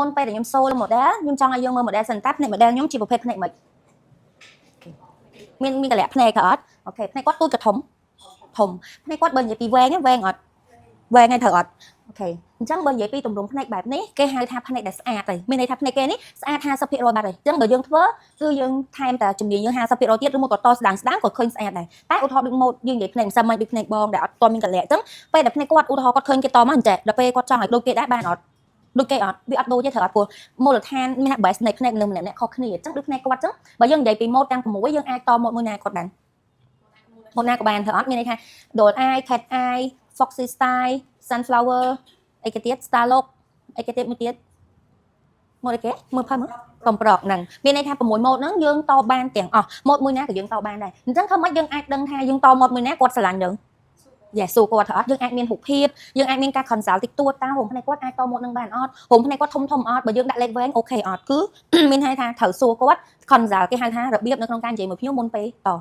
មុនពេលដែលខ្ញុំ show model ខ្ញុំចង់ឲ្យយើងមើល model សិនតើភ្នែក model ខ្ញុំជាប្រភេទភ្នែកមិនមានមានកលៈភ្នែកក៏អត់ okay ភ្នែកគាត់ទូចក៏ធំធំភ្នែកគាត់បើនិយាយពីវែងវែងអត់វែងហើយត្រូវអត់ okay អញ្ចឹងបើនិយាយពីទម្រង់ភ្នែកបែបនេះគេហៅថាភ្នែកដែលស្អាតហើយមានន័យថាភ្នែកគេនេះស្អាត50%បាត់ហើយអញ្ចឹងបើយើងធ្វើគឺយើងថែមតែជំនាញយើង50%ទៀតឬមកក៏តស្ដាងស្ដាងក៏ឃើញស្អាតដែរតែឧទាហរណ៍ដូចម៉ូតយើងនិយាយភ្នែកម្សិលមិញដូចភ្នែកបងដែលអត់ទាន់មានកលៈអញ្ចឹងពេលដែលភ្នែកគាត់ឧទាហរណ៍គាត់ឃើញគេតមកអញ្ចឹងដល់ពេលគាត់ចង់ឲ្យដូចគេដែរបានអត់ដូចគេអត់វាអត់ដូចទេត្រូវអត់ព្រោះមូលដ្ឋានមានថា base នៃភ្នែកមនុស្សម្នាក់ៗខុសគ្នាអញ្ចឹងដូចភ្នែកគាត់អញ្ចឹងបើយើងនិយាយពីម៉ូតទាំង6យើងអាចតម៉ូតមួយណាគាត់បានម៉ូតណាក៏បានត្រូវអត់មានន័យថា doll eye, cat eye, foxy style, sunflower អីគេទៀត star look អីគេទៀតមួយទៀតម៉ូតអីគេមើលផើមើលកំប្រកហ្នឹងមានន័យថា6ម៉ូតហ្នឹងយើងតបានទាំងអស់ម៉ូតមួយណាក៏យើងតបានដែរអញ្ចឹងធ្វើម៉េចយើងអាចដឹងថាយើងតម៉ូតមួយណាគាត់ស្រឡាញ់យើងយ៉ាសួរគាត់ថាអត់យើងអាចមានរូបភាពយើងអាចមានការ consult តិចតួចតើរោមភ្នែកគាត់អាចតម៉ូតនឹងបានអត់រោមភ្នែកគាត់ធំធំអត់បើយើងដាក់លេខវែង okay អត់គឺ មានន័យថាត្រូវសួរគាត់ consult គេហៅថារបៀបនៅក្នុងការនិយាយមួយភ្ញៀវមុនពេលត។